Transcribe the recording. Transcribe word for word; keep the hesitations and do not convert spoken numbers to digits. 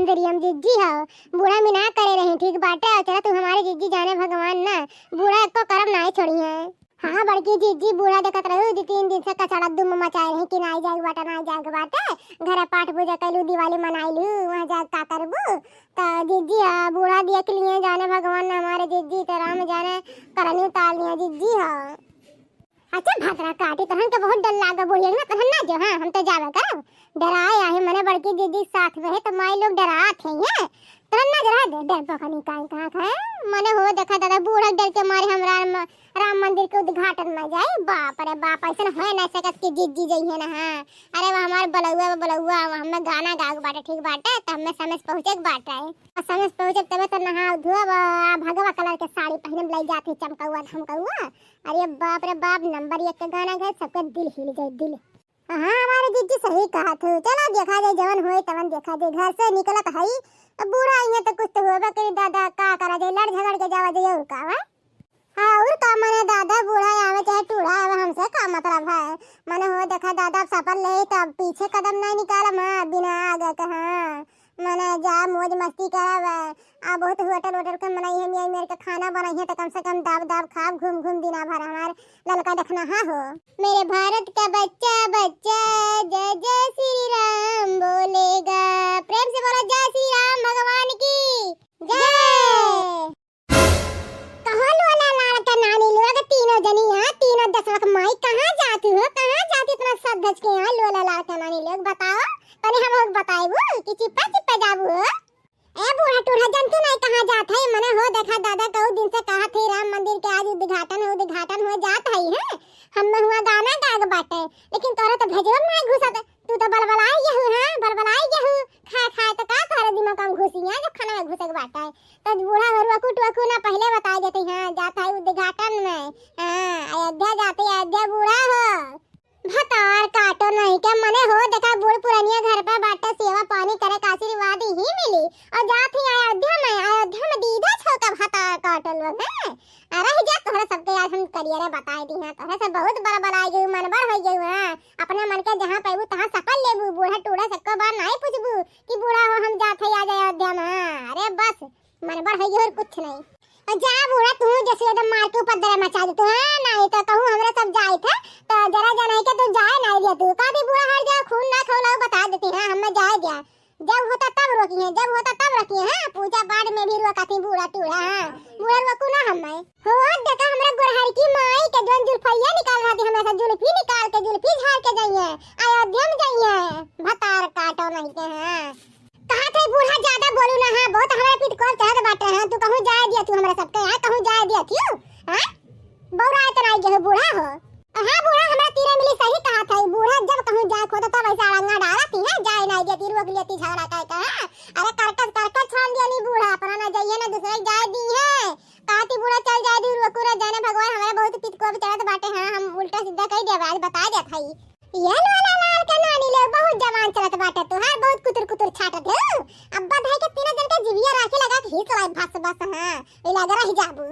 प्रियम जिज्जी हो, बूढ़ा मिना करे रही, ठीक बाटे। और चला तू हमारे जिज्जी जाने भगवान ना, बूढ़ा एको करम नाई छोड़ी है। हाँ बड़की जिज्जी, बूढ़ा देखत रहू दू तीन दिन से कचड़ा दुम मचाए रही कि नाई जाए के बाटे, नाई जाए के बाटे। घरे पाठ पूजा कैलू, दिवाली मनाइलू, वहाँ जाए का करबू? त जिज्जी, आ, बूढ़ा देख लिए जाने भगवान ना हमारे जिज्जी, त राम जाने करनी उतार लिया जिज्जी हो। अच्छा भतरा काटी, तहन के बहुत डर लागे बुढ़िया ना, तहन ना जो, हाँ, हम तो जावे करब। डराए आहे मने बड़की जिज्जी साथ रहे, त माई लोग डरात है, हैं? तहन ना डरा दे, डर पकनी काई कहाँ खाए। मने हो देखा दादा, बूढ़ा डर के मारे हम राम, राम मंदिर के उद्घाटन में जाई। बाप रे बाप, ऐसन होए ना सकत कि जिज्जी जइहे ना, हाँ। अरे वो हमार बलौआ, बलौआ, वो हमें गाना गावे के बाटे, ठीक बाटे, त हमें समय से पहुँचे के बाटे। और समय से पहुँचे तबे तो नहा धोब, आ भगवा कलर के साड़ी पहने में लग जाती चमकौआ धमकौआ। अरे बाप रे बाप, नंबर एक के गाना गाए, सबके दिल हिल जाए, दिल। हाँ, हमारे जिज्जी सही कहा थू। चला देखा जाए, जवन होए तवन देखा जाए। घर से निकलत हई, अब बूढ़ा अइहे तो कुछ तो होबे करी दादा, का करा जाए, लड़ झगड़ के जावा जाए और का, वा? हाँ, और का मने दादा, बूढ़ा आवे चाहे टूढ़ा आवे, हमसे का मतलब है? मने हो देखा दादा, अब सफर ले तब पीछे कदम नहीं निकालम, हाँ, बिना आगे के, हाँ। मने जा मौज मस्ती करब, आ बहुत होटल वोटल के मनई है, मियाँ मेर के खाना बनई है, तो कम से कम दाब दाब खाब, घूम घूम दिना भर हमार ललका देखना हा हो। मेरे भारत का बच्चा बच्चा जय जय श्री राम बोलेगा। प्रेम से बोलो, जय श्री राम भगवान की जय। कहाँ लोला लाड़ का नानी लोग, तीनों जनी यहाँ, तीनों दसवा के माई, कहाँ जाती हो, कहाँ जाती इतना सज धज के यहाँ लोला लाड़ का नानी लोग, बताओ। तनी हम लोग बताइबू कि चिप्पा चिप्पा जाबू हो। ए बूढ़ा टूढ़ा, जन तू नहीं कहाँ जात है? मने हो देखा दादा, कहू दिन से कहा थे राम मंदिर के आज उद्घाटन हो, उद्घाटन हो जात है, हैं? हम हुआ गाना गाग बाटे, लेकिन तोरा तो भेजवा में नहीं घुसत। तू तो बलबलाई गहू, हाँ, बलबलाई गहू। खाए खाए तो का तोहरे दिमाग में घुसी है, जब खाना में घुसे के बाटे। तो बूढ़ा हो रुआ कुट वकू ना पहले बताई देते, हाँ, जात है उद्घाटन में, हाँ, अयोध्या जाते, अयोध्या बूढ़ा हो। भतार काटो नहीं के मने हो, देखा बूढ़ पुरनिया घर पे बाटे, सेवा पानी करे का आशीर्वाद ही मिली। और जात ही अयोध्या में, अयोध्या में दीदा छो का भतार काटो लोग हैं। अरे जा तोहरा सबके यार हम करियरे बताई दी हैं, तोहरा से बहुत बलबलाई गई, मनबड़ हो गई है। अपना मन के जहाँ पैबू तहाँ सकल लेबू, बूढ़ा टूढ़ा से एको बार नहीं पूछबू कि बूढ़ा हो हम जात है आज अयोध्या में। अरे बस मनबड़ हो गई और कुछ नहीं। और जा बूढ़ा, तू जैसे एकदम मार के ऊपर दरे मचा दे तू, हाँ, नहीं तो कहूँ हमरा सब जाए थे, तो जरा जाना है कि तू जाए नहीं दे तू। कह दी बूढ़ा हट जा, खून ना खौलाऊ बता देती, हाँ, हमें जाए दिया। जब होता तब रोकी है, जब होता तब रोकी है, हाँ, पूजा पाठ में भी रोका थी बूढ़ा टूढ़ा, हाँ, बूढ़ा रोकू ना हमें। हो देखा हमरा गोरहर की माई के जोन जुल्फैया निकाल रहा थी, हमेशा जुल्फी निकाल के, जुल्फी झाड़ के जाइए, अयोध्या में जाइए, भतार काटो नहीं के, हाँ। कहा थे बूढ़ा ज्यादा बोलू ना, हाँ, बहुत हमरा पीठ कोल चढ़त बाटे, हाँ, तू कहूँ जाए दिया तू हमरा सबके, हाँ, कहूँ जाए दिया तू, हाँ, बौरा इतना आई गए बूढ़ा हो। हाँ बूढ़ा, हमरा तीरे मिली सही कहा था, बूढ़ा जब कहूँ जाए को तो तब ऐसे अड़ंगा डाला थी, हाँ, जाए नहीं दिया ती, रोक लिया ती झगड़ा कह के, हाँ, अरे करकस करकस छान दिया नी बूढ़ा, अपना ना जाइए ना दूसरे के जाए दी है, कहा थी बूढ़ा चल जाए दी, रोकू ना जाने भगवान, हमारे बहुत पीठ कोल चढ़त बाटे, हाँ, हम उल्टा सीधा कह दिया, आज बता दिया था। ये लोला लाल के नानी लोग बहुत जवान चलत बाटे तोहार, बहुत कुतुर कुतुर छाटत हो। अब बधाई के तीनों जन के जिविया राखे लगा के ही चलाई भस भस, हाँ, ये लगा रह जाबू।